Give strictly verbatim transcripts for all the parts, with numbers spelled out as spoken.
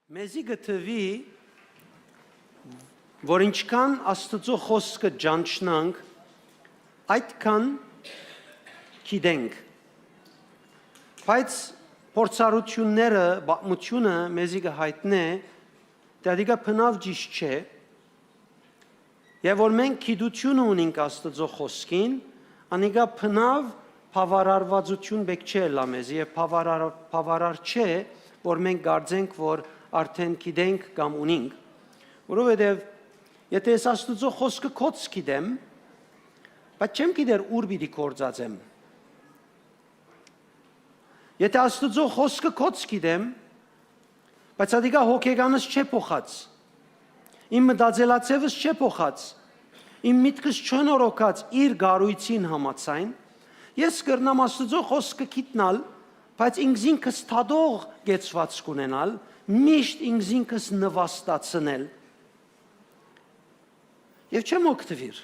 Մեզի կը թուի, որ ինչքան Աստուծոյ խօսքը ճանչնանք, այդքան գիտենք։ Բայց փորձառութիւնները, պատմութիւնը մեզի կը յայտնէ, թէ ատիկա բնաւ ճիշդ չէ, եւ որ մենք գիտութիւնը ունինք Աստուծոյ խօսքին, անիկա բնաւ բաւարարուածութիւն պէտք չէ ըլլայ մեզի եւ բաւարար-, բաւարար չէ, որ մենք կարծենք, որ արդէն գիտենք կամ ունինք, որովհետեւ եթէ ես Աստուծոյ խօսքը կոչ գիտեմ, բայց չեմ գիտեր ուր պիտի գործածեմ, եթէ Աստուծոյ խօսքը կոչ գիտեմ, բայց ատիկա հոգեկանս չէ փոխած, իմ մտածելաձեւս չէ փոխած, իմ միտքս չնորոգած իր կառոյցին համաձայն, ես կրնամ Աստուծոյ խօսքը գիտնալ, բայց ինքզինքս դատող կեցուածք ունենալ, միշտ ինքզինքս նուաստացնել։ Եւ չեմ օգտուիր։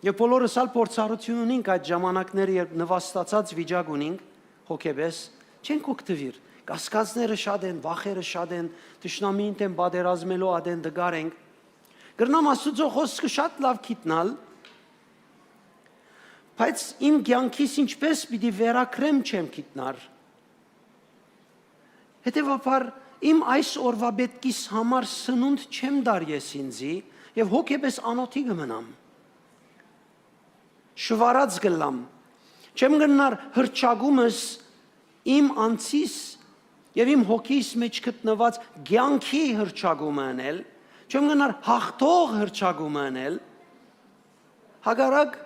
Եւ բոլորս ալ փորձառութիւն ունինք այդ ժամանակները, երբ նուաստացած վիճակ ունինք հոգեպէս, չենք օգտուիր։ Կասկածները շատ են, վախերը շատ են, թշնամիին դէմ պատերազմելու ատեն տկար ենք։ Կրնամ Աստուծոյ խօսքը շատ լաւ գիտնալ, բայց իմ կեանքիս ինչպէս պիտի վերագրեմ, չեմ գիտնար։ Հետեւաբար, իմ այս օրվա պէտքիս համար սնունդ չեմ տար ես ինծի եւ հոգեպէս անօթի կը մնամ։ Շուարած կ'ըլլամ։ Չեմ կրնար հռչակումս իմ անձիս եւ իմ հոգիս մէջ գտնուած կեանքի հռչակումը ընել, չեմ կրնար յաղթող հռչակումը ընել, հակառակ,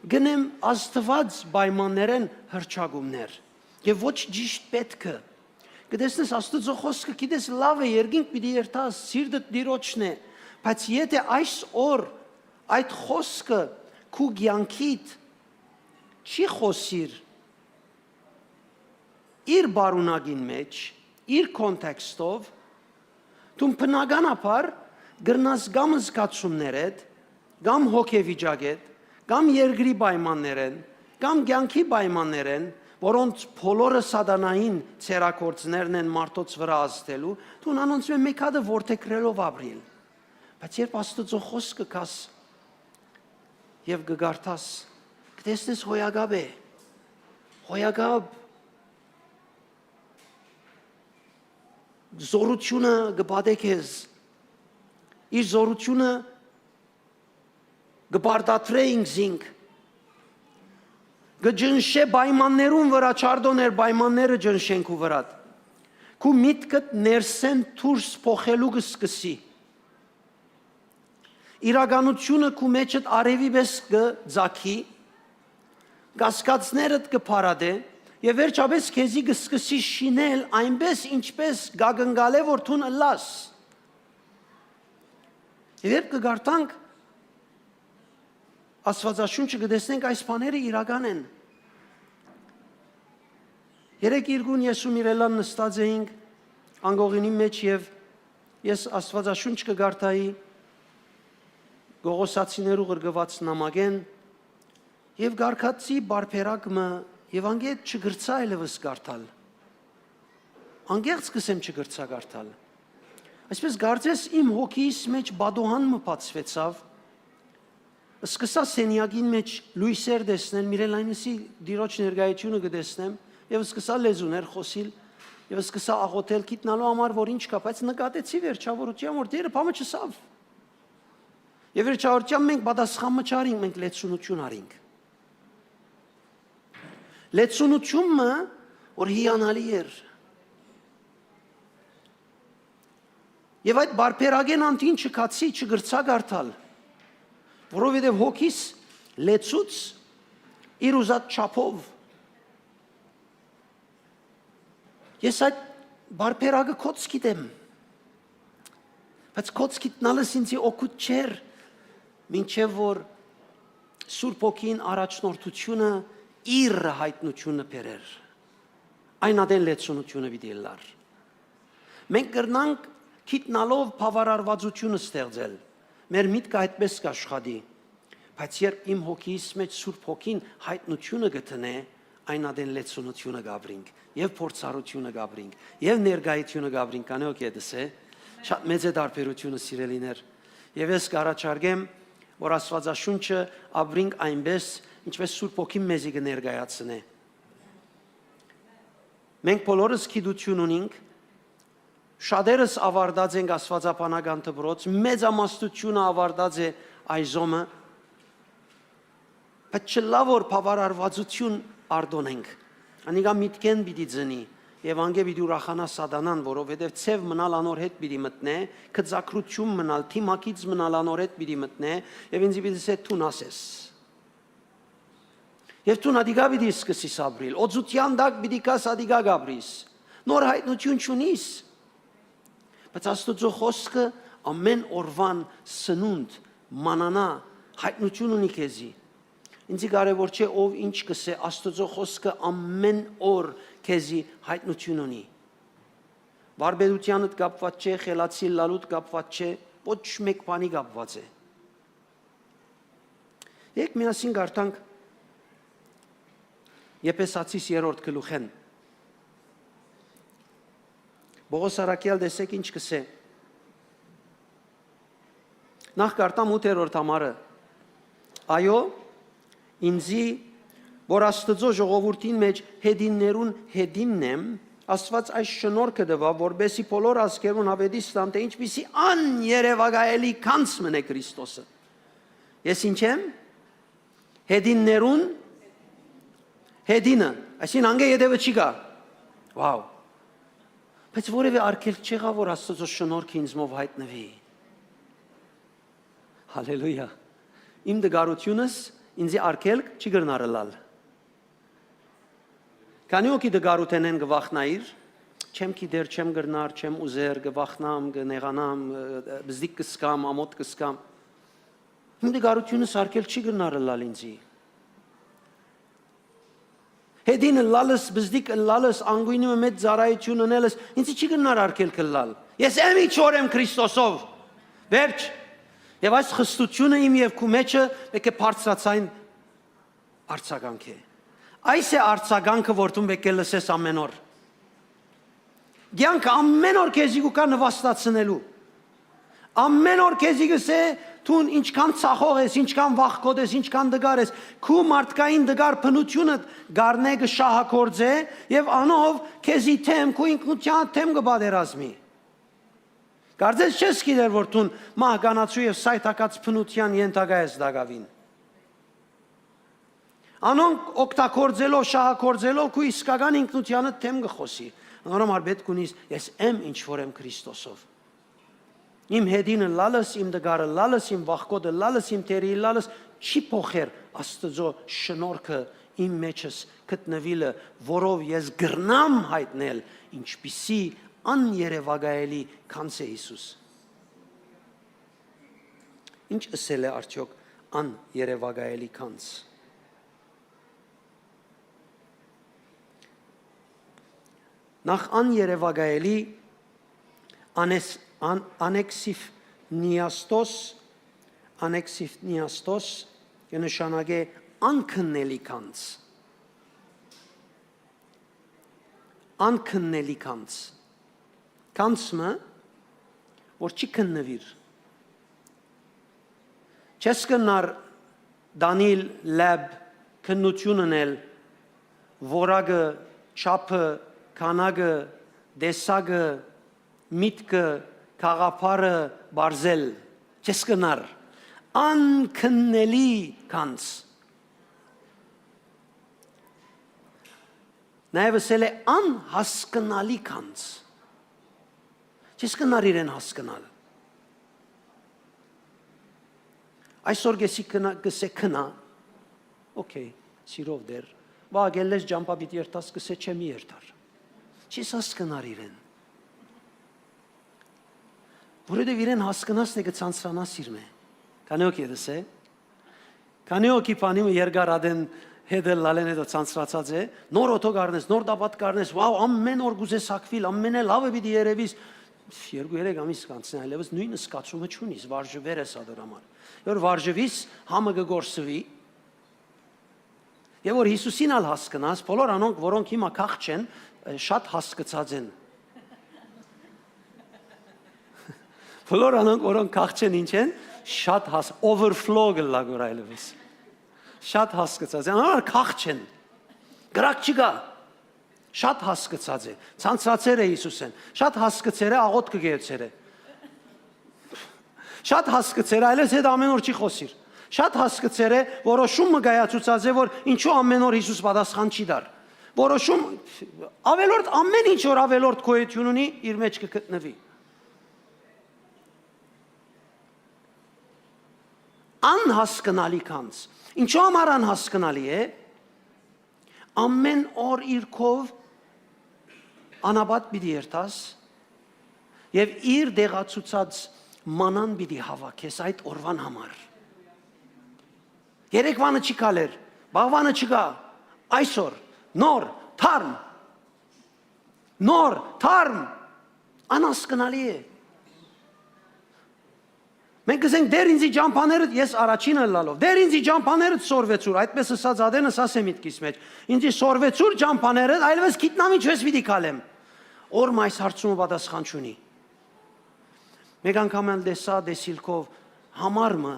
կ'ընեմ Աստուած պայմաններէն հռչակումներ եւ ոչ ճիշդ պէտքը։ Կը տեսնես, Աստուծոյ խօսքը, գիտես, լաւ է, երկինք պիտի երթաս, սիրտդ Տիրոջն է, բայց եթէ այս օր այդ խօսքը քու կեանքիդ չի խօսիր իր պարունակին մէջ, իր context-ով, դուն բնականաբար կրնաս կամ զգացումներէդ, կամ հոգեվիճակէդ, կամ երկրի պայմաններէն, կամ կեանքի պայմաններէն, որոնց բոլորը սատանային ձեռագործներն են մարդոց վրայ ազդելու, դուն անոնցմէ մէկ հատը որդեգրելով ապրիլ։ Բայց երբ Աստուծոյ խօսքը գաս եւ կը կարդաս, կը տեսնես հոյակապ է, հոյակապ զօրութիւնը կը պատէ քեզ, իր զօրութիւնը կը պարտադրէ ինքզինք, կը ճնշէ պայմաններուն վրայ, չարդոներ պայմանները ճնշեն քու վրադ, քու միտքդ ներսէն դուրս փոխելու կը սկսի։ Իրականութիւնը քու մէջդ արեւի պէս կը ծագի, կասկածներդ կը փարատէ եւ վերջապէս քեզի կը սկսի շինել այնպէս, ինչպէս կակնկալէ որ դուն ըլլաս։ Երբ կը կարդանք Աստուածաշունչը, կը տեսնենք այս բաները իրական են։ Երեկ իրկուն ես ու Միրելլան նստած էինք անկողինի մէջ եւ ես Աստուածաշունչ կը կարդայի Կողոսացիներու ղրկուած նամակէն եւ կարկացի բարբերակ մը եւ անգետ չկրցայ այլեւս կարդալ։ Անկեղծ կ'ըսեմ, չկրցայ կարդալ։ Այսպէս կարծես իմ հոգիս մէջ պատուհան մը բացուեցաւ, սկսա սենեակին մէջ լոյսեր տեսնել, Միրելլան ըսի Տիրոջ ներկայութիւնը կը տեսնեմ, եւ սկսա լեզուներ խօսիլ, եւ սկսա աղօթել, գիտնալու համար որ ինչ կայ, բայց նկատեցի վերջավորութեան որ Տէրը բան մը չըսաւ։ Եւ վերջավորութեան մենք պատասխան մը չառինք, մենք լեցունութիւն առինք։ Լեցունութիւն մը որ հիանալի էր։ Եւ այդ բարբերակէն անդին չկացի, չկրցայ կարդալ, որովհետեւ հոգիս լեցուց իր ուզած չափով։ Ես այդ բարբերակը կոչ գիտեմ, բայց կոչ գիտնալս ինձի օգուտ չէր, մինչեւ որ Սուրբ Հոգին առաջնորդութիւնը իր յայտնութիւնը բերէր։ Այն ատեն լեցունութիւնը պիտի ըլլար։ Մենք կրնանք գիտնալով բաւարարուածութիւնը ստեղծել, մեր միտքը այդպէս կ'աշխատի, բայց երբ իմ հոգիս մէջ Սուրբ Հոգին յայտնութիւնը կը դնէ, այն ատեն լեցունութիւնը կ'ապրինք, եւ փորձառութիւնը կ'ապրինք, եւ ներկայութիւնը կ'ապրինք, կանեոք ետս է, շատ մեծ է տարբերութիւնը, սիրելիներ։ Եւ ես կ'առաջարկեմ, որ Աստուածաշունչը ապրինք այնպէս, ինչպէս Սուրբ Հոգին մեզի կը ներկայացնէ։ Մենք բոլորս գիտութիւն ունինք, շատերս աւարտած ենք աստուածաբանական դպրոց, մեծամասնութիւնը աւարտած է այժմը, բայց չլայ որ բաւարարուածութիւն արտոնենք։ Անիկա միտքէն պիտի ծնի, եւ անկէ պիտի ուրախանայ Սատանան, որովհետեւ ձեւ մնալ անոր հետ պիտի մտնէ, գծագրութիւն մնալ, դիմագիծ մնալ անոր հետ պիտի մտնէ, եւ ինձի պիտի ըսէ՝ «Դուն ասես»։ Եւ դուն ատիկա պիտի սկսես ապրիլ, օծութեան տակ պիտի գաս, ատիկա կ'ապրիս, նոր յայտնութիւն չունիս։ Բայց Աստուծոյ խօսքը ամէն օրուան սնունդ, մանանայ, յայտնութիւն ունի քեզի։ Ինձի կարեւոր չէ ով ինչ կ'ըսէ, Աստուծոյ խօսքը ամէն օր քեզի յայտնութիւն ունի։ Վարպետութեանդ կապուած չէ, խելացի ըլլալուդ կապուած չէ, ոչ մէկ բանի կապուած է։ Եկեք միասին կարդանք Եփեսացիս երրորդ գլուխէն։ Պողոս առաքյալ, տեսէք ինչ կ'ըսէ։ Նախ կարդամ ութերորդ համարը։ Այո, ինձի, որ Աստուծոյ ժողովուրդին մէջ յետիններուն յետինն եմ, Աստուած այս շնորհքը տուաւ, որպէսզի բոլոր ազգերուն աւետիս տան, թէ ինչպիսի աներեւակայելի գանձ մըն է Քրիստոսը։ Ես ինչ եմ։ Յետիններուն յետինը, այսինքն՝ անկէ ետեւը չի գայ։ Վաու։ Բայց որեւէ արգելք չեղա, որ Աստուծոյ շնորհքը ինձմով յայտնուի։ Հալելույա։ Իմ տկարութիւնս ինձի արգելք չի կրնար ըլլալ։ Քանի՞ օքի տկարութենէն կը վախնայիր, չեմ գիտեր, չեմ կրնար, չեմ ուզեր, կը վախնամ, կը նեղանամ, ը, ը, բզդիկ կը զգամ, ամօթ կը զգամ։ Իմ տկարութիւնս արգելք չի կրնար ըլլալ ինձի։ Յետին ըլլալս, բզդիկ ըլլալս, անկոյնի մը մեծ ծառայութիւն ընելս ինձի չի կրնար արգելք ըլլալ։ Ես եմ ինչ որ եմ Քրիստոսով։ Վերջ։ Եւ այս խստութիւնը իմ եւ քու մէջը պէտք է բարձրաձայն արձագանք է։ Այս է արձագանքը, որ դուն պէտք է լսես ամէն օր։ Կեանքը ամէն օր քեզի կու գայ նուաստացնելու։ Ամէն օր քեզի կ'ըսէ, դուն ինչքան ցախող ես, ինչքան վախկոտ ես, ինչքան տկար ես, քու մարդկային տկար բնութիւնդ կ'առնէ, կը շահագործէ եւ անով քեզի դէմ, քու ինքնութեան դէմ կը պատերազմի։ Կարծես չես գիտեր, որ դուն մահկանացու եւ սայթաքած բնութեան ենթակայ ես տակաւին։ Անոնք օգտագործելով, շահագործելով քու իսկական ինքնութեանդ դէմ կը խօսի։ Անոր համար պէտք ունիս, ես եմ ինչ որ եմ Քրիստոսով։ Իմ յետին ըլլալս, իմ տկար ըլլալս, իմ վախկոտ ըլլալս, իմ թերի ըլլալս չի փոխեր Աստուծոյ շնորհքը իմ մեջս գտնուիլը, որով ես կրնամ յայտնել, ինչպիսի աներեւակայելի գանձ է Յիսուս։ Ինչ ըսել է արդեօք աներեւակայելի գանձ։ Նախ, աներեւակայելի անես-, ան-, անեքսիֆնիաստոս, անեքսիֆնիաստոս կը նշանակէ անքննելի գանձ։ Անքննելի գանձ։ Գանձ մը, որ չի քննուիր։ Չես կրնար տանիլ, լեբ, քննութիւն ընել, որակը, չափը, քանակը, տեսակը, միտքը, գաղափարը պարզել։ Չես կրնար։ Անքննելի գանձ։ Նաեւ ըսել է անհասկնալի գանձ։ Չես կրնար իրեն հասկնալ։ Այսօր կ'ըսի քնա, կ'ըսէ քնա, օքեյ, սիրով դեր, վաղ գելլես ճամբայ պիտի երթաս, կ'ըսէ չեմ երթար։ Չես հասկնար իրեն։ Որովհետեւ իրեն հասկնած թէ կը ցանցրանաս իրմէ։ Քանի՞ օք ետս է։ Քանի՞ օքի բանի մը երկար ատեն հետ ըլլալէն հետո ցանցրացած է, նոր օթո կ'առնես, նոր տապատ կ'առնես, վաու, ամէն օր կ'ուզես հագուիլ, ամենէ լաւը պիտի երեւիս։ Երկու երեք ամիս կ'անցնի, այլեւս նոյն զգացումը չունիս, վարժուեր ես ատոր համար։ Որ վարժուիս, համը կը կորսուի, Եւ որ Յիսուսին ալ հասկնաս, բոլոր անոնք, որոնք հիմա կախ չեն, շատ հասկցած են։ Բոլոր անոնք, որոնք կախ չեն, ինչ են, շատ հաս-, overflow կ'ըլլայ գոր այլևս։ Շատ հասկցած են, անոնք կախ չեն։ Կրակ չկայ։ Շատ հասկցած է, ցանցացեր է Յիսուսէն, շատ հասկցեր է, աղոթքը գերցեր է։ Շատ հասկցեր է, այլևս հետ ամէն օր չի խօսիր։ Շատ հասկցեր է, որոշում մը կայացուցած է, որ ինչու ամէն օր Յիսուս պատասխան չի տար։ Որոշում, ավելորդ, ամէն ինչ որ ավելորդ գոյութիւն ունի, իր մէջ կը գտնուի։ Անհասկնալի գանձ։ Ինչու համար անհասկնալի է։ Ամէն օր իր քով անապատ պիտի երթաս եւ իր դեղացուցած մանան պիտի հաւաքես այդ օրուան համար։ Երեկվանը չի քալեր, բաղվանը չկայ, այսօր, նոր, թարմ, նոր, թարմ, անհասկնալի է։ Մենք կ'ըսենք, «Դեր ինձի ճամբաներդ», ես առաջինը ըլլալով, «Դեր ինձի ճամբաներդ սորվեցուր», այդպես ըսած ատեն ըսած է միտքիս մէջ, «Ինձի սորվեցուր ճամբաներդ, այլևս գիտնամ ինչպես պիտի քալեմ»։ Օր մայ այս հարցումը պատասխան չունի։ Մեկ անգամ ալ տեսայ տեսիլքով համար մը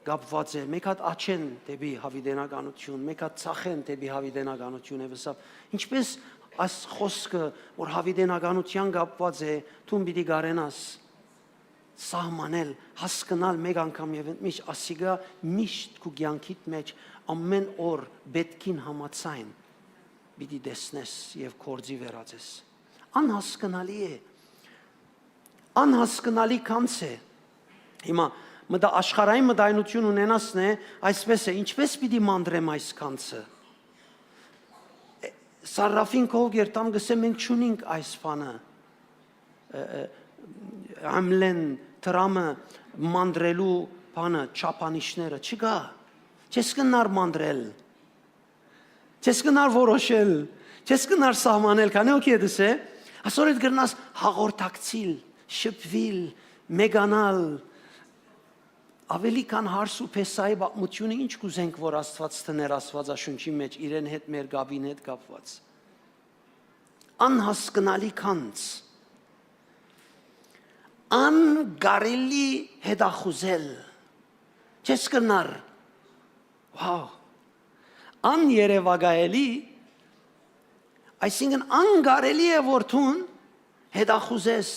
կապուած է, մեկ հատ աջեն դէպի յաւիտենականութիւն, մեկ հատ ծախեն դէպի յաւիտենականութիւն եւ ըսաւ, ինչպես այս խօսքը, որ յաւիտենականութեան կապուած է, դուն պիտի կարենաս սահմանել, հասկնալ մեկ անգամ եւ ընդմիշտ, ասիկա միշտ քու կեանքիդ մէջ ամէն օր պէտքին համաձայն պիտի տեսնես եւ գործի վերածես։ Անհասկնալի է, անհասկնալի գանձ է։ Հիմա մտա-, աշխարհային մտայնություն ունենասն է, այսպես է, ինչպես պիտի մանրեմ այս գանձը։ Սարրաֆին քով կերտամ, կ'ըսեմ, մենք չունինք այս բանը, ը, ը, Համլեն դրամը մանրելու բանը, չափանիշները, չկայ։ Չես կնար մանրել, չես կնար որոշել, չես կնար սահմանել, քանի օքի ետս է, ասոր հետ կրնաս հաղորդակցիլ, շփվել, մեկանալ, ավելի քան հարս ու փեսայի պատմությունը, ինչ կ'ուզենք, որ Աստված դներ Աստվածաշունչի մէջ իրեն հետ, մեր կապին հետ կապուած։ Անհասկնալի գանձ, անկարելի հետախուզել, չես կրնար, վաու, աներևակայելի, այսինքն անկարելի է, որ դուն հետախուզես։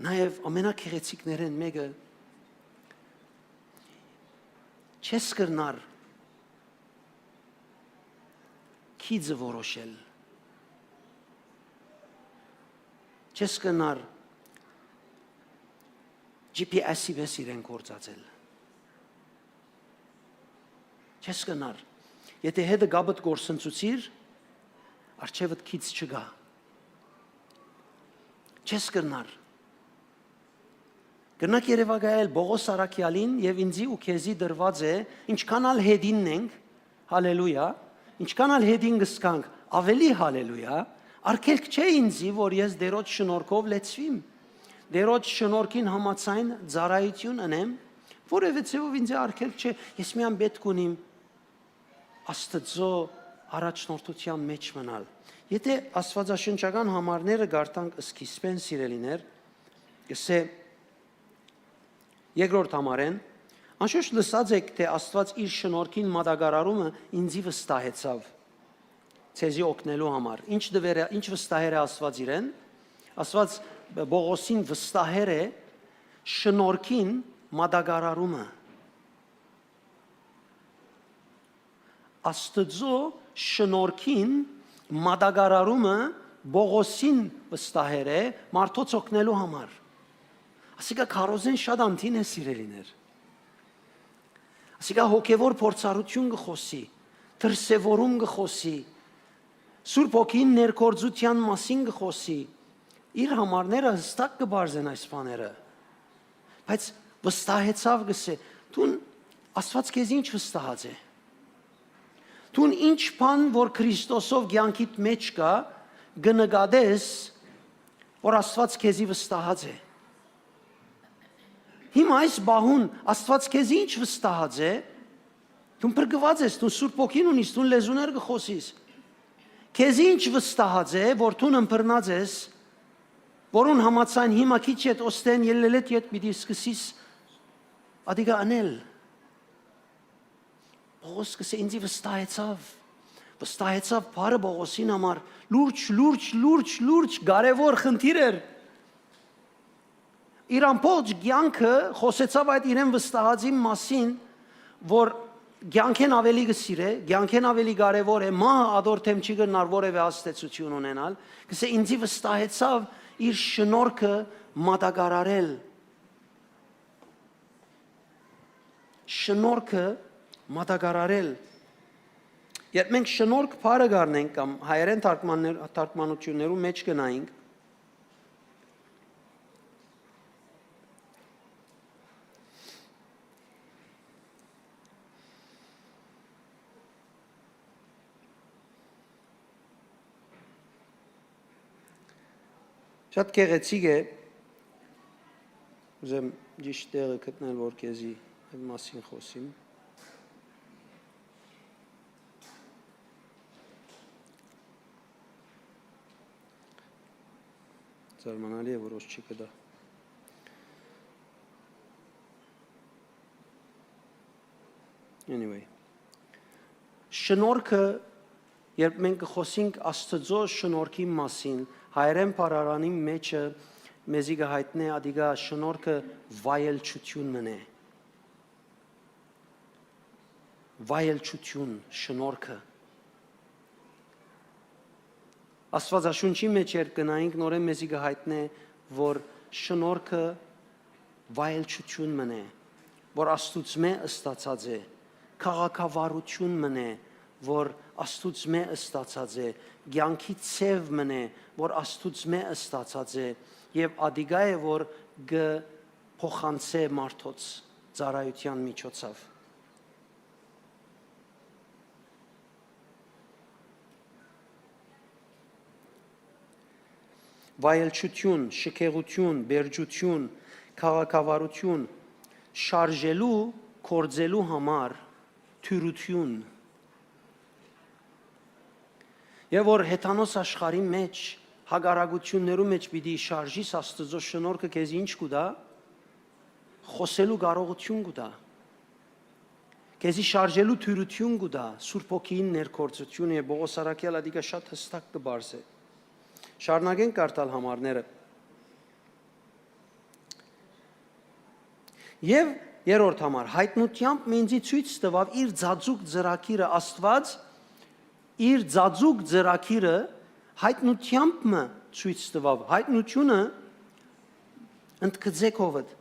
Նաեւ ամենագեղեցիկներէն մէկը, չես կրնար գիծը որոշել, չես կրնար G P S-ի պես իրեն գործածել։ Չես կրնար։ Եթե հետը կապդ կորսնցուցիր, արջեւդ գիծ չկայ։ Չես կրնար։ Կրնակ երևակայել Պողոս առաքյալին եւ ինձի ու քեզի տրուած է, ինչքան ալ հետինն ենք, հալելույա, ինչքան ալ հետին կ'զգանք, ավելի հալելույա, արգելք չէ ինձի, որ ես Տէրոջ շնորհքով լեցուիմ, Տէրոջ շնորհքին համաձայն ծառայութիւն ընեմ, որևէ ձեւով ինձ արգելք չէ, ես միայն պէտք ունիմ Աստծո առաջնորդութեան մէջ մնալ։ Եթե աստուածաշնչական համարները կարդանք սկիզբէն, սիրելիներ, կ'ըսէ երկրորդ համարէն, անշուշտ լսած էք, թէ Աստուած իր շնորհքին մատակարարումը ինձի վստահեցաւ, ձեզի օգնելու համար։ Ինչ դուեր է, ինչ վստահեր է Աստուած իրեն։ Աստուած Պողոսին վստահեր է շնորհքին մատակարարումը։ Աստծո շնորհքին մատակարարումը Պողոսին վստահեր է մարդոց օգնելու համար։ Ասիկա քարոզէն շատ անդին է, սիրելիներ։ Ասիկա հոգեվոր փորձառութիւն կը խօսի, դրսեւորում կը խօսի, Սուրբ Հոգին ներգործութեան մասին կը խօսի։ Իր համարները հստակ կը պարզեն այս բաները։ Բայց վստահեցաւ, կ'ըսէ, դուն, Աստուած քեզի ինչ վստահած է։ Դուն ինչ բան, որ Քրիստոսով կեանքիդ մէջ կայ, կը նկատես, որ Աստուած քեզի վստահած է։ Հիմա այս պահուն Աստուած քեզի ի՞նչ վստահած է։ Դուն փրկուած ես, դուն Սուրբ Հոգին ունիս, դուն լեզուներ կը խօսիս։ Քեզի ի՞նչ վստահած է, որ դուն ըմբռնած ես, որուն համաձայն հիմա քիչ յետ, օստեն ելլելէդ յետ պիտի սկսիս ատիկա ընել։ Պողոս կ'ըսէ, ինծի վստահեցաւ։ Վստահեցաւ բառը Պողոսին համար լուրջ, լուրջ, լուրջ, լուրջ կարեւոր խնդիր էր։ Իր ամբողջ կեանքը խօսեցաւ այդ իրեն վստահածին մասին, որ կեանքէն աւելի կը սիրէ, կեանքէն աւելի կարեւոր է, մահը ատոր դէմ չի կրնար որեւէ ազդեցութիւն ունենալ, կ'ըսէ, ինծի վստահեցաւ իր շնորհքը մատակարարել։ Շնորհքը մատակարարել։ Երբ մենք շնորհք բառը կ'առնենք կամ հայերեն թարգմաններ-, թարգմանություններու մէջ գնայինք, շատ գեղեցիկ է, ուզեմ ճիշդ տեղը գտնել, որ քեզի այդ մասին խօսիմ։ Զարմանալի է, որ ոս չի կտայ։ Anyway, շնորհքը, երբ մենք կը խօսենք Աստուծոյ շնորհքի մասին, հայերէն բառարանին մէջը մեզի կը յայտնէ ատիկա շնորհքը վայելչութիւն մըն է։ Վայելչութիւն, շնորհքը։ Աստուածաշունչի մէջ երբ գնայինք, նորէն մեզի կը յայտնէ, որ շնորհքը վայելչութիւն մըն է, որ Աստուծմէ ստացած է, քաղաքավարութիւն մըն է, որ Աստուծմէ ստացած է, կեանքի ձեւ մըն է, որ Աստուծմէ ստացած է, եւ ատիկա է, որ կը փոխանցէ մարդոց ծառայութեան միջոցով։ Վայելչութիւն, շքեղութիւն, բերջութիւն, քաղաքավարութիւն շարժելու, գործելու համար դիւրութիւն։ Եւ որ հեթանոս աշխարհի մէջ, հակառակութիւններու մէջ պիտի շարժիս, Աստուծոյ շնորհքը քեզի ի՞նչ կու տայ, խօսելու կարողութիւն կու տայ, քեզի շարժելու դիւրութիւն կու տայ, Սուրբ Հոգիին ներգործութիւնը, եւ Պողոս առաքեալ ատիկա շատ յստակ կը պարզէ։ Շարունակենք կարդալ համարները։ Եւ երրորդ համար, յայտնութեամբ մը ինծի ցոյց տուաւ իր ծածուկ ծրագիրը Աստուած, իր ծածուկ ծրագիրը յայտնութեամբ մը ցոյց տուաւ։ Յայտնութիւնը ընդգծեք հովդ։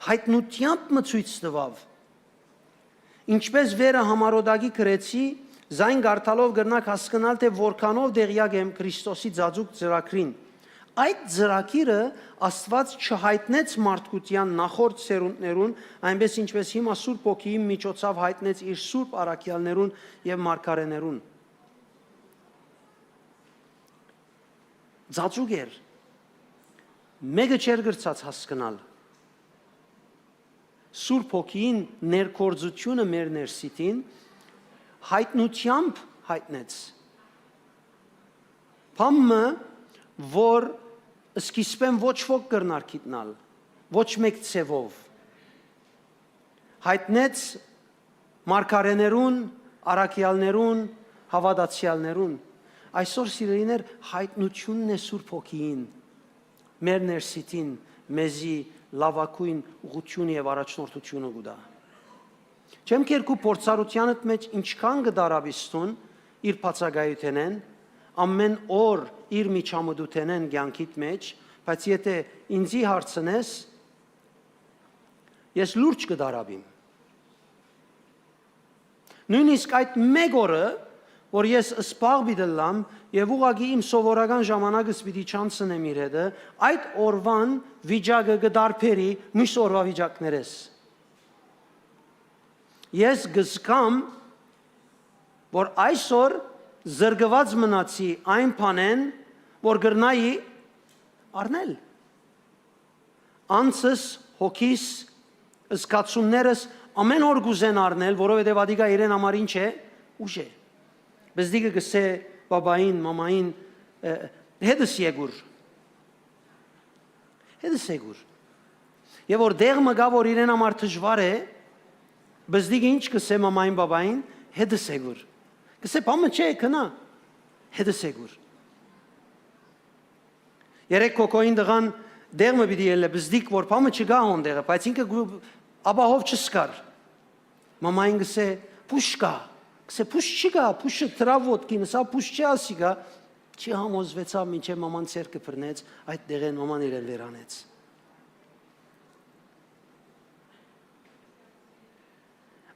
Յայտնութեամբ մը ցոյց տուաւ։ Ինչպէս վերը համարօտակի գրեցի, զայն կարդալով կրնաք հասկնալ, թէ որքանով դեղյակ եմ Քրիստոսի ծածուկ ծրագրին։ Այդ ծրագիրը Աստուած չյայտնեց մարդկութեան նախորդ սերունդներուն, այնպէս ինչպէս հիմա Սուրբ Հոգիին միջոցով յայտնեց իր սուրբ առաքեալներուն եւ մարգարեներուն։ Ծածուկ էր, մէկը չէր կրցած հասկնալ։ Սուրբ Հոգիին ներգործութիւնը մեր ներսիդին յայտնութեամբ յայտնեց։ Բան մը, որ սկիզբէն ոչ ոք կրնար գիտնալ, ոչ մէկ ձեւով։ Յայտնեց մարգարեներուն, առաքեալներուն, հաւատացեալներուն։ Այսօր, սիրելիներ, յայտնութիւնն է Սուրբ Հոգիին, մեր ներսիդին, մեզի լաւագոյն ուղղութիւնը եւ առաջնորդութիւնը կու տայ։ Չեմ քերկու փորձառութեանդ մէջ ինչքան կը դարաւիս դուն իր բացակայութենէն, ամէն օր իր միջամտութենէն կեանքիդ մէջ, բայց եթէ ինծի հարցնես, ես լուրջ կը դարաւիմ։ Նոյնիսկ այդ մէկ օրը, որ ես սպաղ պիտի ըլլամ եւ ուղղակի իմ սովորական ժամանակս պիտի չանցնեմ իր հետը, այդ օրուան վիճակը կը տարբերի մյուս օրուայ վիճակներէս։ Ես կը զգամ, որ այսօր զրկուած մնացի այն բանէն, որ կրնայի առնել։ Անձս Հոգիս, զգացումներս ամէն օր կ'ուզեն առնել, որովհետեւ ատիկա իրեն համար ինչ է, ուժ է։ Բզդիկը կ'ըսէ պապային, մամային, «Հետս եկուր, հետս եկուր»։ Եւ որ տեղ մը կայ, որ իրեն համար դժուար է, բզդիկը ինչ կ'ըսէ մամային, պապային, «Հետս եկուր»։ Կ'ըսէ, բան մը չէ, գնա, հետս եկուր։ Երեկ Քոքոյին տղան, տեղ մը պիտի ելլէ, բզդիկ, որ բան մը չկայ հոն տեղը, բայց ինքը գու-, ապահով չսկար։ Մամային կ'ըսէ, «Փուշ կայ»։ Կ'ըսէ, «Փուշ չի կայ, փուշը դրաւ ոտքին, սա փուշ չի ասի կայ»։ Չի համոզուեցաւ, մինչեւ մաման ձեռքը բռնեց, այդ տեղէն մաման իրեն վերանեց։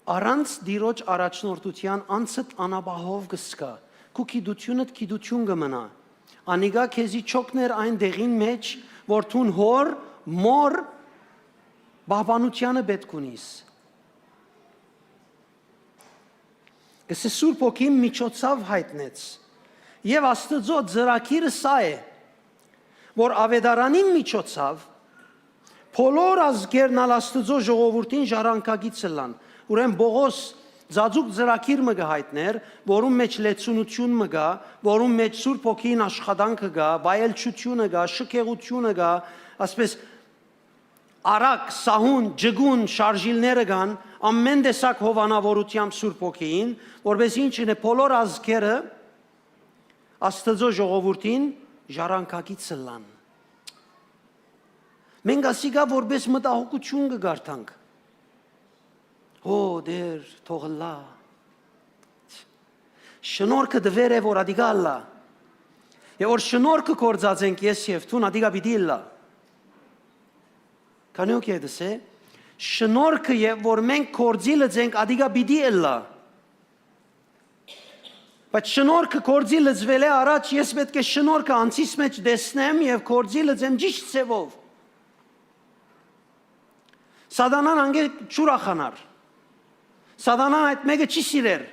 Առանց Տիրոջ առաջնորդութեան անձդ անապահով կը զգայ, քու գիտութիւնդ գիտութիւն կը մնայ։ Անիկա քեզի չօգներ այն տեղին մէջ, որ դուն հօր, մօր պահպանութեանը պէտք ունիս։ Կ'ըսէ, Սուրբ Հոգին միջոցաւ յայտնեց։ Եւ Աստուծոյ ծրագիրը սա է, որ աւետարանին միջոցաւ բոլոր ազգերն ալ Աստուծոյ ժողովուրդին ժառանգակից ըլլան։ Ուրեմն Պողոս ծածուկ ծրագիր մը կը յայտնէր, որուն մէջ լեցունութիւն մը կայ, որուն մէջ Սուրբ Հոգին աշխատանքը կայ, վայելչութիւնը կայ, շքեղութիւնը կայ, ասպէս արագ, սահուն, ջկուն շարժիլները կան, ամէն տեսակ հովանաւորութեամբ Սուրբ Հոգիին, որպէս ինչ ընէ բոլոր ազգերը Աստուծոյ ժողովուրդին ժառանգակից ըլլան։ Մենք ասիկա որպէս մտահոգութիւն կը կարդանք։ Հո, Տէր, թող ըլլայ։ Շնորհքը տուեր է, որ ատիկա ըլլայ։ Եւ որ շնորհքը գործած ենք ես եւ դուն, ատիկա պիտի ըլլայ։ Քանի օք է դսե, շնորհքը եւ որ մենք գործի լծենք, ատիկա պիտի ըլլայ։ Բայց շնորհքը գործի լծվելէ առաջ ես պէտք է շնորհքը անձիս մէջ տեսնեմ եւ գործի լծեմ ճիշդ ձեւով։ Սատանան անգէ չուրախանար։ Սատանան այդ մեկը չի սիրեր։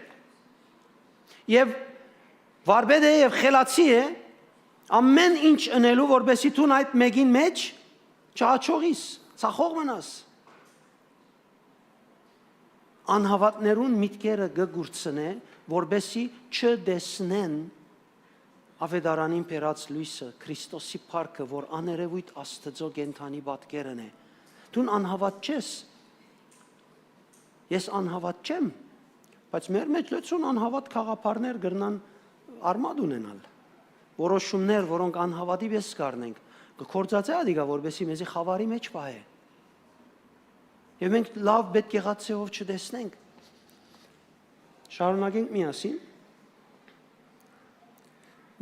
Եւ վարպետ է եւ խելացի է ամէն ինչ ընելու, որպեսզի դուն այդ մեկին մէջ չհաջողիս, ցախող մնաս։ Անհաւատներուն միտքերը կը կուրցնէ, որպեսզի չտեսնեն աւետարանին բերած լոյսը, Քրիստոսի փառքը, որ աներեւոյթ Աստուծոյ կենդանի պատկերն է։ Դուն անհաւատ չես։ Ես անհաւատ չեմ, բայց մեր մէջ լեցուն անհաւատ գաղափարներ կրնան արմատ ունենալ։ Որոշումներ, որոնք անհաւատի պես կ'առնենք, կը գործածէ ատիկա, որպեսզի մեզի խաւարի մէջ պահէ։ Եւ մենք լաւ պէտք եղած ձեւով չտեսնենք։ Շարունակենք միասին։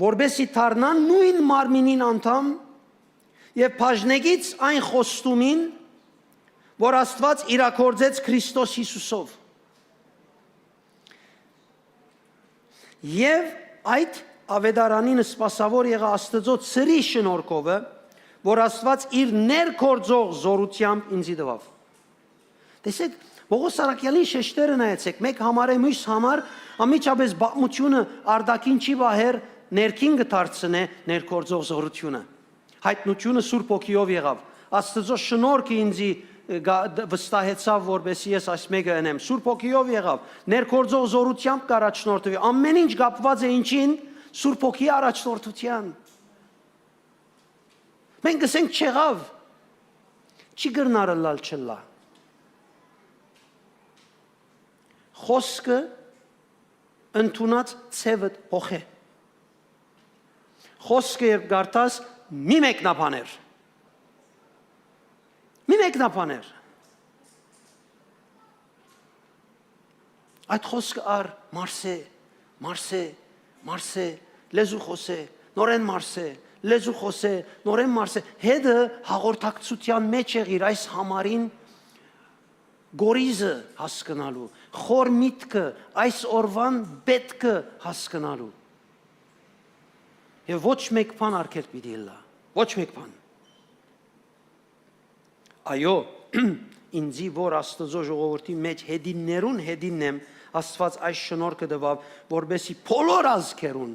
Որպեսզի դառնան նոյն մարմինին անդամ եւ բաժնեկից այն խոստումին, որ Աստուած իրագործեց Քրիստոս Յիսուսով։ Եւ այդ աւետարանին սպասաւոր եղայ Աստուծոյ ծրի շնորհքովը, որ Աստուած իր ներգործող զօրութեամբ ինծի տուաւ։ Տեսեք, Պողոս Սարակեալին շեշտերը նայեցեք, մէկ համար է, մյուս համար, անմիջապէս պատմութիւնը արտաքին չի պահեր, ներքին կը դարձնէ ներգործող զօրութիւնը։ Յայտնութիւնը Սուրբ Հոգիով եղաւ։ Աստուծոյ շնորհքը ինծի, ը, գա-, դ-, վստահեցաւ, որպեսզի ես այս մեկը ընեմ։ Սուրբ Հոգիով եղաւ։ Ներգործող զօրութեամբ կ'առաջնորդուի։ Ամէն ինչ կապուած է ինչին, Սուրբ Հոգի առաջնորդութեան։ Մենք կ'ըսենք, «Չեղաւ, չի կրնար ըլլալ չըլլայ»։ Խոսքը ընդունած ձևը փոխէ։ Խոսքը երբ կարդաս, մի մեկնաբաներ։ Մի մեկնաբաներ։ Այդ խոսքը առ Մարսէ, Մարսէ, Մարսէ, լեզու խօսէ, նորէն Մարսէ, լեզու խօսէ, նորէն Մարսէ։ Հետը հաղորդակցութեան մէջ եղիր այս համարին կորիզը հասկնալու, խոր միտքը, այս օրուան պէտքը հասկնալու։ Եւ ոչ մէկ բան արգելք պիտի ըլլայ, ոչ մէկ բան։ Այո, ինձի, որ Աստուծոյ ժողովուրդի մէջ հետիններուն հետինն եմ, Աստուած այս շնորհքը տուաւ, որպեսզի բոլոր ազգերուն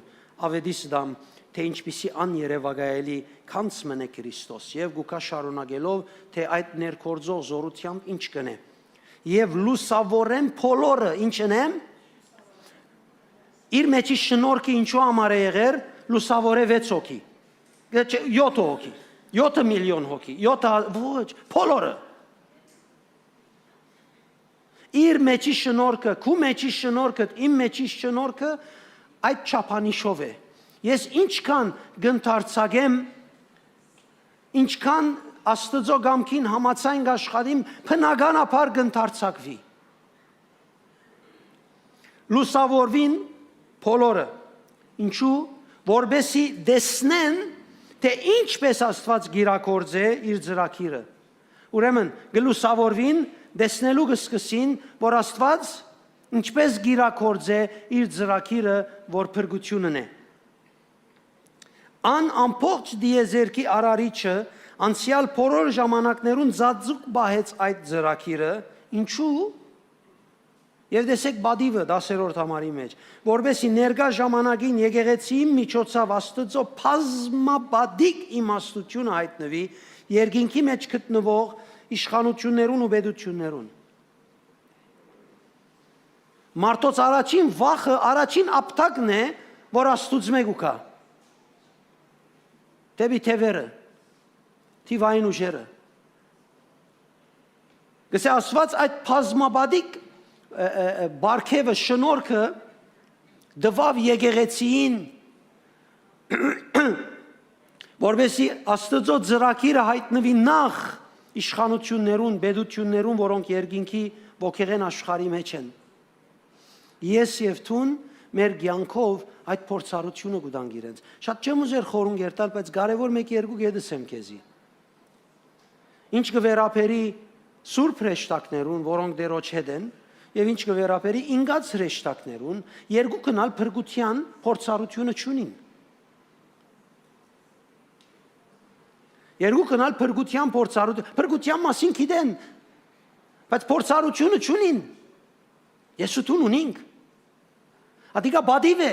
աւետիս տամ թէ ինչպիսի աներեւակայելի գանձ մըն է Քրիստոս, եւ կու գայ շարունակելով, թէ այդ ներգործող զօրութեամբ ինչ կ'ընէ։ Եւ լուսաւորէն բոլորը, ինչ ընեմ, իր մեջի շնորհքը ինչու համար է եղեր, լուսաւորէ վեց հոգի, չէ, յոթ հոգի, յոթ միլիոն հոգի, յոթ հա-, ոչ, բոլորը։ Իր մեջի շնորհքը, քու մեջի շնորհքը, իմ մեջի շնորհքը այդ չափանիշով է։ Ես ինչքան կ'ընթարցակեմ, ինչքան Աստուծոյ կամքին համաձայն կ'աշխատիմ, բնականաբար կ'ընթարցակուի։ Լուսաւորուին բոլորը։ Ինչու՞, որպեսզի տեսնեն, թէ ինչպես Աստուած կիրագործէ իր ծրագիրը։ Ուրեմն, կը լուսաւորուին, տեսնելու կը սկսին, որ Աստուած ինչպես կիրագործէ իր ծրագիրը, որ փրկութիւնն է։ Ան ամբողջ տիեզերքի արարիչը անցեալ բոլոր ժամանակներուն ծածուկ պահեց այդ ծրագիրը։ Ինչու՞, Եւ տեսեք պատիւը դասերորդ համարի մէջ, որպեսզի ներկայ ժամանակին եկեղեցիին միջոցաւ Աստուծոյ բազմապատիկ իմաստութիւնը յայտնուի երկինքի մէջ գտնուող իշխանութիւններուն ու պետութիւններուն։ Մարդոց առաջին վախը, առաջին ապտակն է, որ Աստուծմէ կու գայ դէպի թեւերը, թիւային ուժերը։ Կսե Աստուած այդ բազմապատիկ, ը, ը, ը, պարգեւը, շնորհքը տուաւ եկեղեցիին, որպեսզի Աստուծոյ ծրագիրը յայտնուի նախ իշխանութիւններուն, պետութիւններուն, որոնք երկինքի ոգեղէն աշխարհի մէջ են։ Ես եւ դուն մեր կեանքով այդ փորձառութիւնը կու տանք իրենց։ Շատ չեմ ուզեր խորհուն կերտալ, բայց կարեւոր մէկ երկու կետ ըսեմ քեզի։ Ինչ կը վերաբերի սուրբ հրեշտակներուն, որոնք Տէրոջ հետ են, եւ ինչ կը վերաբերի ինկած հրեշտակներուն, երկուքն ալ փրկութեան փորձառութիւնը չունին։ Երկուքն ալ փրկութեան փորձառութ-, փրկութեան մասին գիտեն, բայց փորձառութիւնը չունին։ Ես ու դուն ունինք։ Ատիկա պատիւ է։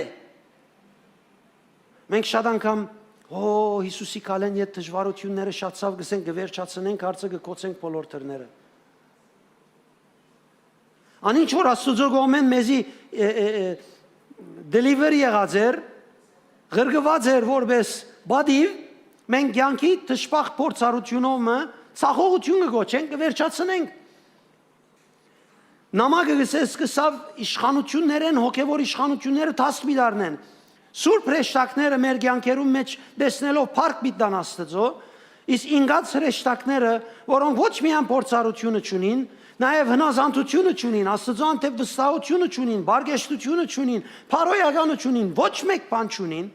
Մենք շատ անգամ, «Օ, Յիսուսի քալէն յետ դժուարութիւնները շատցաւ», կ'ըսենք, կը վերջացնենք հարցը, կը կոչենք բոլոր դռները։ Ան ինչ որ Աստուծոյ կողմէն մեզի, ը, ը, ը, deliver եղած էր, ղրկուած էր որպէս պատիւ, մենք կեանքի դժբախտ փորձառութիւնով մը ցախողութիւն կը կոչենք, կը վերջացնենք։ Նամակը կ'ըսէ, սկսաւ իշխանութիւններէն, հոգեւոր իշխանութիւնները դաս պիտի առնեն։ Սուրբ հրեշտակները մեր կեանքերուն մէջ տեսնելով փառք պիտի տան Աստուծոյ, իսկ ինկած հրեշտակները, որոնք ոչ միայն փորձառութիւնը չունին, նաեւ հնազանդութիւնը չունին, Աստուծոյ հանդէպ վստահութիւնը չունին, բարկեշտութիւնը չունին, բարոյականը չունին, ոչ մէկ բան չունին,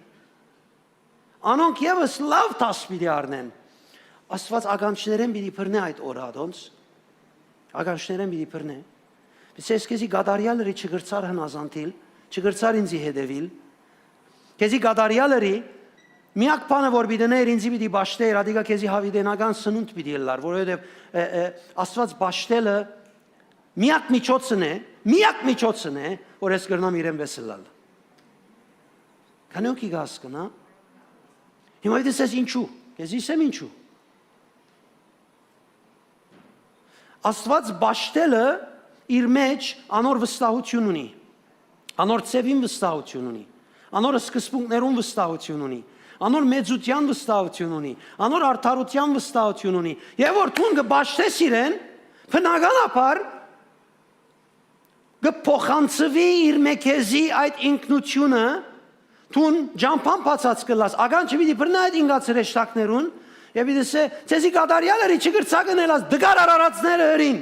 անոնք եւս լաւ դաս պիտի առնեն։ Աստուած ականջներէն պիտի բռնէ այդ օրը ատոնց, ականջներէն պիտի բռնէ։ Պիտի ես քեզի կատարեալ ըրի, չկրցար հնազանդիլ, չկրցար ինծի հետեւիլ։ Քեզի կատարեալ ըրի, միակ բանը որ պիտի ներ, ինծի պիտի պաշտէր, ատիկա քեզի յաւիտենական սնունդ պիտի ըլլար, որովհետեւ, ը, ը, Աստուած պաշտելը միակ միջոցն է, միակ միջոցն է, որ ես կրնամ իրեն վես ըլլալ։ Քանի՞ հոգի կը հասկնայ։ Հիմա դիտես ես ինչու, քեզի ըսեմ ինչու։ Աստուած պաշտելը իր մէջ անոր վստահութիւն ունի, անոր ձեւին վստահութիւն ունի, անոր սկզբունքներուն վստահութիւն ունի, անոր մեծութեան վստահութիւն ունի, անոր արդարութեան վստահութիւն ունի։ Եւ որ դուն կը պաշտես իրեն, բնականաբար կը փոխանցուի իր մէ քեզի այդ ինքնութիւնը, դուն ճամբան բացած կ'ըլլաս, ականջը պիտի բռնայ այդ ինկած հրեշտակներուն, եւ պիտի ըսէ, «Ձեզի կատարեալ ըրի, չկրցաք ընելաս, դգար արարածները ըրին»։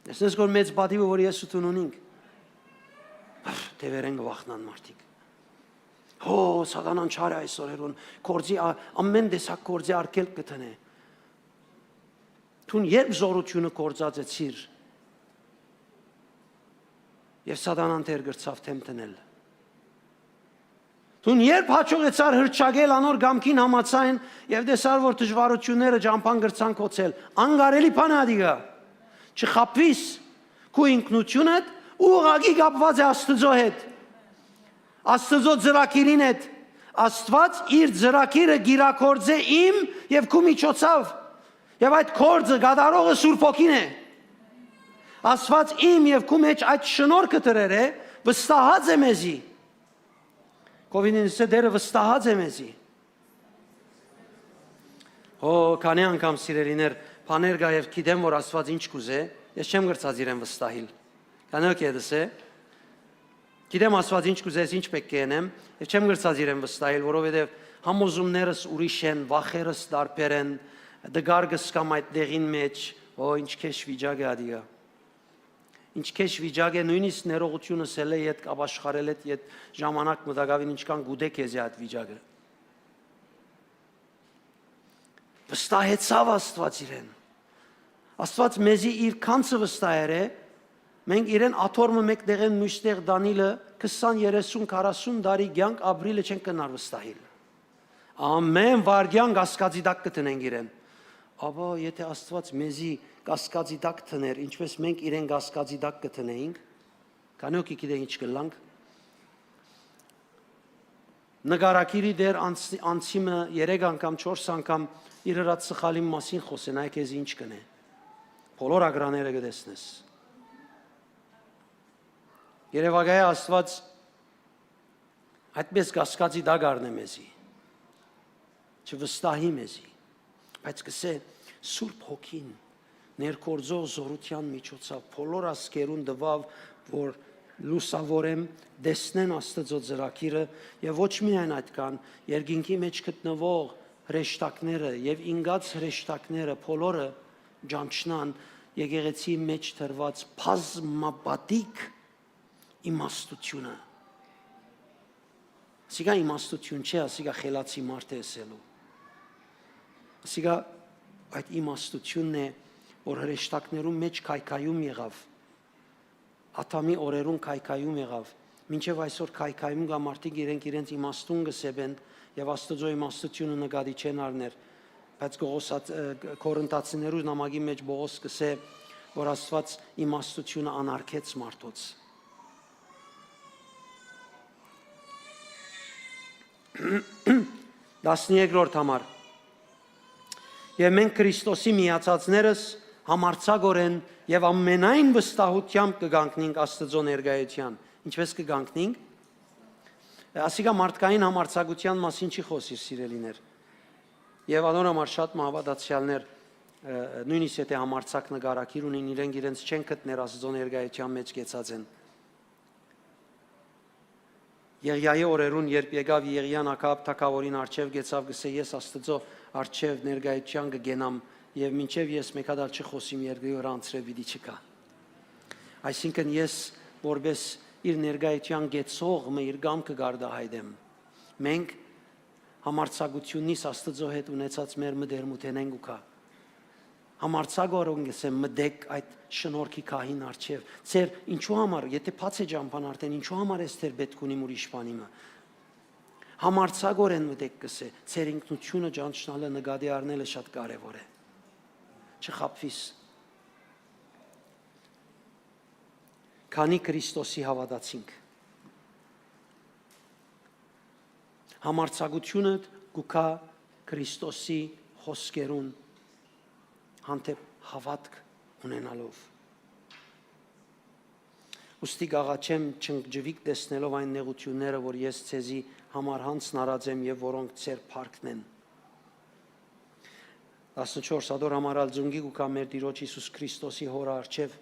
Տեսնես որ մեծ պատիվը, որ ես ու դուն ունինք, թեւերեն կը վախնան մարդիկ։ Հո, սատանան չար է այսօր հերուն, գործի ա-, ամեն տեսակ գործի արգելք կը դնէ։ Դուն երբ զօրութիւնը գործածեցիր, եւ սատանան դեռ կրցաւ դէմ դնել։ Դուն երբ հաջողեցար հրճակել անոր կամքին համաձայն եւ տեսար, որ դժուարութիւնները ճամբան կրցան կոչել, անկարելի բան է ատիկա։ Չխաբվիս, քու ինքնութիւնդ ուղղակի կապուած է Աստուծոյ հետ, Աստուծոյ ծրագիրին հետ, Աստուած իր ծրագիրը կիրագործէ իմ եւ քու միջոցաւ։ Եւ այդ գործը կատարողը Սուրբ Հոգին է։ Աստուած իմ եւ քու մեջ այդ շնորհքը դրեր է, վստահած է մեզի։ Կովինինսը Տէրը վստահած է մեզի։ Հո, քանի անգամ, սիրելիներ, բաներ կայ եւ գիտեմ որ Աստուած ինչ կուզէ, ես չեմ կրցած իրեն վստահիլ։ Քանի ოკ ետս է։ Գիտեմ Աստուած ինչ կուզես, ինչ պէտք կենեմ, եւ չեմ կրցած իրեն վստահիլ, որովհետեւ համոզումներս ուրիշ են, վախերս տարբեր են, դգար կսկամ այդ դեղին մեջ, հո, ինչ քեշ վիճակ է ադիգա։ Ինչ քեշ վիճակ է, նոյնիսկ ներողութիւնս ելլէ յետ, կապաշխարել յետ, յետ ժամանակ մը տակաւին ինչքան կուտէ քեզի այդ վիճակը։ Վստահեցաւ Աստուած իրեն։ Աստուած մեզի իր քանցը վստահեր է, մենք իրեն աթոռ մը մէկ տեղէն մյուս տեղ տանիլը քսան, երեսուն, քառասուն տարի կեանք ապրիլը չենք կրնար վստահիլ։ Ամէն վայրկեան կասկածի տակ կը դնենք իրեն։ Աբա եթէ Աստուած մեզի կասկածի տակ դներ, ինչպէս մենք իրեն կասկածի տակ կը դնեինք, քանի ոգի գիտե ինչ կըլլանք։ Նկարագիրի դեր անց-, անցի մը երեք անգամ, չորս անգամ իր ըրած սխալին մասին խօսեն, այ քեզի ինչ կ'ընէ։ Բոլոր ակրաները կը տեսնես։ Երեւակայ Աստուած այդպէս կասկածի տակ առնէ մեզի, չվստահի մեզի, բայց կ'ըսէ Սուրբ Հոգին ներգործող զօրութեան միջոցաւ բոլոր ազգերուն տուաւ, որ լուսաւորեն, տեսնեն Աստուծոյ ծրագիրը, եւ ոչ միայն այդքան, երկինքի մեջ գտնուող հրեշտակները եւ ինկած հրեշտակները բոլորը ճանչնան եկեղեցիի մեջ դրուած բազմապատիկ իմաստութիւնը։ Ասիկա իմաստութիւն չէ, ասիկա խելացի մարդ է ըսելու։ Ասիկա այդ իմաստութիւնն է, որ հրեշտակներուն մեջ քայքայում եղաւ, Ադամի օրերուն քայքայում եղաւ, մինչեւ այսօր քայքայում կայ, մարդիկ իրենք իրենց իմաստուն կը սեպեն եւ Աստուծոյ իմաստութիւնը նկատի չեն առներ, բայց Կողոսաց-, ը, Կորինթացիներու նամակի մեջ Պողոս կ'ըսէ, որ Աստուած իմաստութիւնը անարգեց մարդոց։ Տասներկրորդ համար։ Եւ մենք Քրիստոսի միացածներս համարձակօրեն եւ ամենայն վստահութեամբ կը կանգնենք Աստուծոյ ներկայութեան։ Ինչպէս կը կանգնենք։ Ասիկա մարդկային համարձակութեան մասին չի խօսիր, սիրելիներ։ Եւ անոր համար շատ մը հաւատացեալներ, ը, նոյնիսկ եթէ համարձակ նկարագիր ունին, իրենք իրենց չեն գտներ Աստուծոյ ներկայութեան մեջ կեցած են։ Եղիայի օրերուն, երբ եկաւ Եղիան Ակաբ թագաւորին առջեւ, կեցաւ, կ'ըսէ. «Ես Աստուծոյ առջեւ ներկայութեան կը կենամ, եւ մինչեւ ես մէկ հատ ալ չխօսիմ, երկրի վրայ անցրեւ պիտի չգայ»։ Այսինքն, ես որպէս իր ներկայութեան կեցող մը իր կամքը կ'արտահայտեմ։ Մենք համարձակութիւննիս Աստուծոյ հետ ունեցած մեր մտերմութենէն կու գայ։ Համարձակօրէն կ'ըսեմ, մտէք այդ շնորհքի գահին առջեւ։ Ձեր ինչու համար, եթէ բաց է ճամբան արդէն, ինչու համար ես դեռ պէտք ունիմ ուրիշ բանի մը։ Համարձակօրէն մտէք, կ'ըսէ, ձեր ինքնութիւնը ճանչնալը, նկատի առնելը շատ կարեւոր է։ Չխաբվիս։ Քանի Քրիստոսի հաւատացինք։ Համարձակութիւնդ կու գայ Քրիստոսի խօսքերուն հանդէպ հաւատք ունենալով։ Ուստի կ'աղաչեմ, չընկճուիք տեսնելով այն նեղութիւնները, որ ես ձեզի համար յանձնարած եմ եւ որոնք ձեր փառքն են։ Տասնչորս. Ատոր համար ալ զունկի կու գայ մեր Տիրոջ Յիսուս Քրիստոսի Հօրը առջեւ,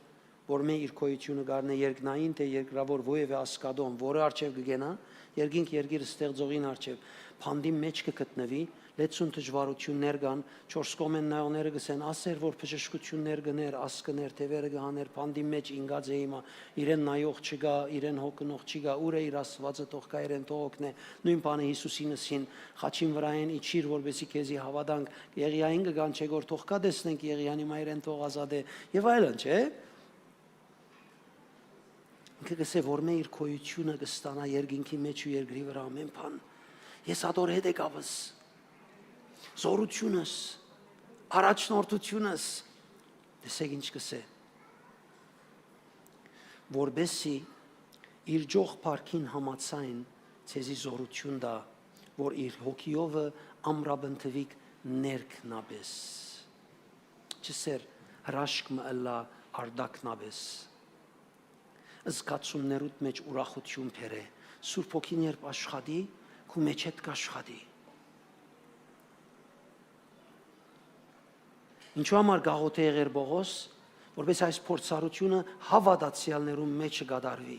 որ մէ իր գոյութիւնը կ'առնէ երկնային թէ երկրաւոր որեւէ ազգատոն, որը առջեւ կը կենայ, երկինք երկիր ստեղծողին առջեւ, բանտին մեջ կը գտնուի, լեցուն դժուարութիւններ կան, չորս կողմէն նայողները կ'ըսեն. «Ասեր որ բժշկութիւններ կ'ընէր, ազգ կ'ընէր, թեւերը կը հանէր, բանտին մեջ ինկած է հիմա, իրեն նայող չկայ, իրեն հոգնող չկայ, ո՞ւր է իր Աստուածը, թող գայ իրեն, թող օգնէ»։ Նոյն բանը Յիսուսին ըսին. «Խաչին վրայէն իջիր, որպեսզի քեզի հաւատանք»։ Եղիային կը կանչէ, որ թող գայ տեսնենք Եղիան, հիմա իրեն թող ազատէ, եւ այլն, չէ՞։ Ինքը կ'ըսէ, որ մէ իր գոյութիւնը կը ստանայ երկինքի մեջ ու երկրի վրայ ամէն բան։ Ես ատոր հետ եկաւս, զօրութիւնս, առաջնորդութիւնս։ Տեսեք ինչ կ'ըսէ. «Որպեսզի իր ճոխ փառքին համաձայն ձեզի զօրութիւն տայ, որ իր հոգիովը ամրապնդուիք ներքնապէս։ Չսեր հրաշք մը ըլլայ արտաքնապէս։ Զգացումներուդ մէջ ուրախութիւն բերէ։ Սուրբ Հոգին երբ աշխատի, քու մէջդ կ'աշխատի։ Ինչու համար գաղութէ եղեր Պողոս, որպէս այս փորձառութիւնը հաւատացեալներուն մէջը կատարուի,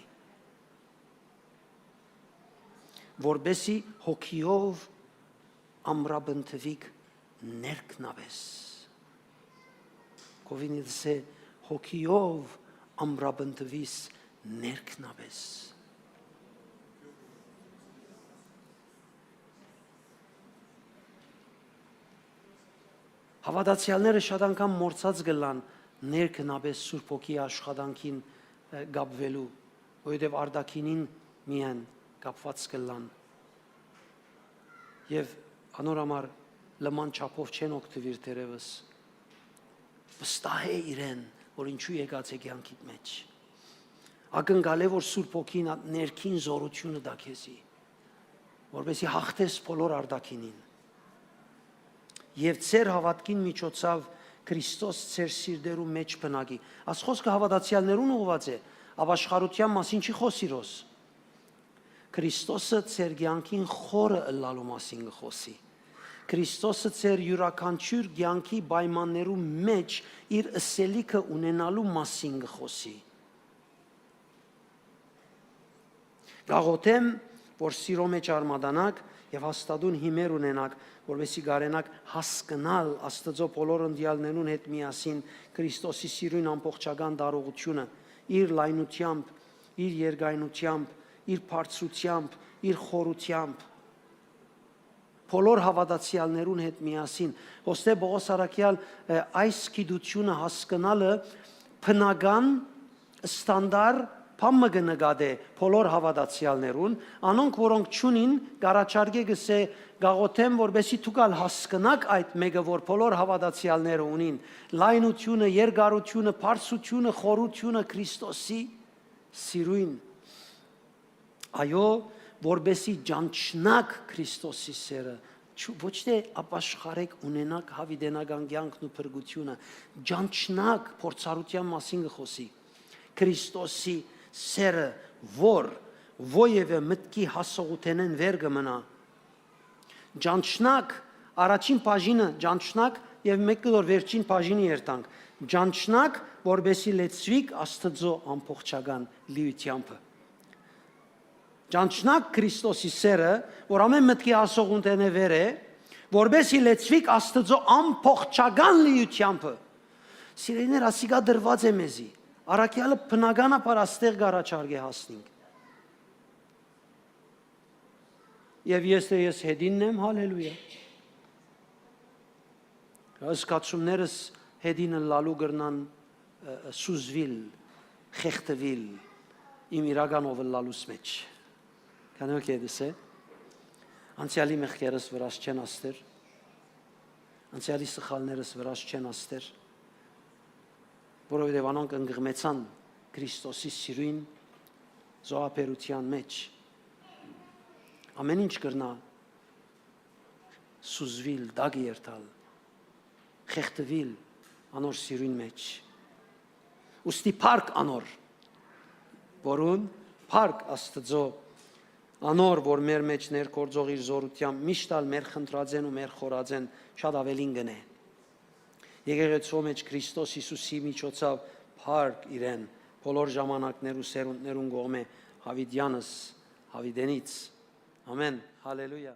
որպէսի հոգիով ամրապնդուիք ներքնապէս։ Կովինի դսե հոգիով ամրապնդուիս ներքնապէս։ Հաւատացեալները շատ անգամ մոռցած կ'ըլլան ներքնապէս Սուրբ Հոգի աշխատանքին, ը, կապուելու, որովհետեւ արտաքինին միայն կապուած կ'ըլլան։ Եւ անոր համար լման չափով չեն օգտուիր դերեւս։ Վստահէ իրեն, որ ինչու եկած է կեանքիդ մէջ։ Ակնկալէ, որ Սուրբ Հոգին ա-, ներքին զորութիւնը տայ քեզի, որպեսզի հաղթես բոլոր արտաքինին։ Եւ ձեր հաւատքին միջոցաւ Քրիստոս ձեր սիրտերու մէջ բնակի։ Այս խօսքը հաւատացեալներուն ուղղուած է, ապաշխարութեան մասին չի խօսիր հոս։ Քրիստոսը ձեր կեանքին խորը ըլլալու մասին կը խօսի։ Քրիստոսը ձեր իւրաքանչիւր կեանքի պայմաններու մէջ իր ըսելիքը ունենալու մասին կը խօսի։ Կ'աղօթեմ, որ սիրո մէջ արմատանաք եւ հաստատուն հիմեր ունենաք, որպեսզի կարենաք հասկնալ Աստուծոյ բոլոր ընտեալներուն հետ միասին Քրիստոսի սիրոյն ամբողջական տարողութիւնը, իր լայնութեամբ, իր երկայնութեամբ, իր բարձրութեամբ, իր խորութեամբ, բոլոր հաւատացեալներուն հետ միասին։ Ոստէ Պողոս առաքեալ, ը, այս գիտութիւնը հասկնալը բնական, ստանդար բան մը կը նկատէ բոլոր հաւատացեալներուն, անոնք, որոնք չունին, կ'առաջարկէ, կ'ըսէ, կ'աղօթեմ, որպեսզի դուք ալ հասկնաք այդ մէկը, որ բոլոր հաւատացեալները ունին, լայնութիւնը, երկարութիւնը, բարձրութիւնը, խորութիւնը Քրիստոսի սիրոյն։ Այո, որպեսզի ճանչնաք Քրիստոսի սերը, չու-, ոչ թէ ապաշխարեք, ունենաք հաւիտենական կեանքն ու փրկութիւնը, ճանչնաք, փորձառութեան մասին կը խօսի, Քրիստոսի սերը, որ որեւէ մտքի հասողութենէն վեր կը մնայ։ Ճանչնաք, առաջին բաժինը ճանչնաք եւ մէկ կտոր վերջին բաժինը երթանք։ Ճանչնաք, որպեսզի լեցուիք Աստուծոյ ամբողջական լիութեամբը։ Ճանչնաք Քրիստոսի սերը, որ ամէն մտքի հասողութենէ վեր է, որպեսզի լեցուիք Աստուծոյ ամբողջական լիութեամբը։ Սիրելիներ, ասիկա դրուած է մեզի։ Առաքեալը բնականաբար աստեղ կ'առաջարկէ հասնինք։ Եւ ես թէ ես հետինն եմ, հալելույա։ Զգացումներս հետին ըլլալու կրնան, ը, ը, սուզուիլ, խեղդուիլ իմ իրական ով ըլլալուս մէջ։ Քանի որ կեդս է, անցեալի մեղքերս վրաս չեն աստեր, անցեալի սխալներս վրաս չեն աստեր, որովհետեւ անոնք ընկղմեցան Քրիստոսի սիրոյն զոհաբերութեան մէջ։ Ամէն ինչ կրնայ սուզուիլ, տակը երթալ, խեղդուիլ անոր սիրոյն մէջ։ Ուստի փառք անոր, որուն փառք Աստուծոյ, անոր, որ մեր մէջ ներգործող իր զօրութեամբ միշտ ալ մեր խնդրածէն ու մեր խորածէն շատ աւելին կ'ընէ։ Եկեղեցւոյ մէջ Քրիստոս Յիսուսի միջոցաւ փառք իրեն բոլոր ժամանակներու սերունդներուն կողմէ, Յաւիտեանս, Յաւիտենից։ Ամէն։ Հալելույա։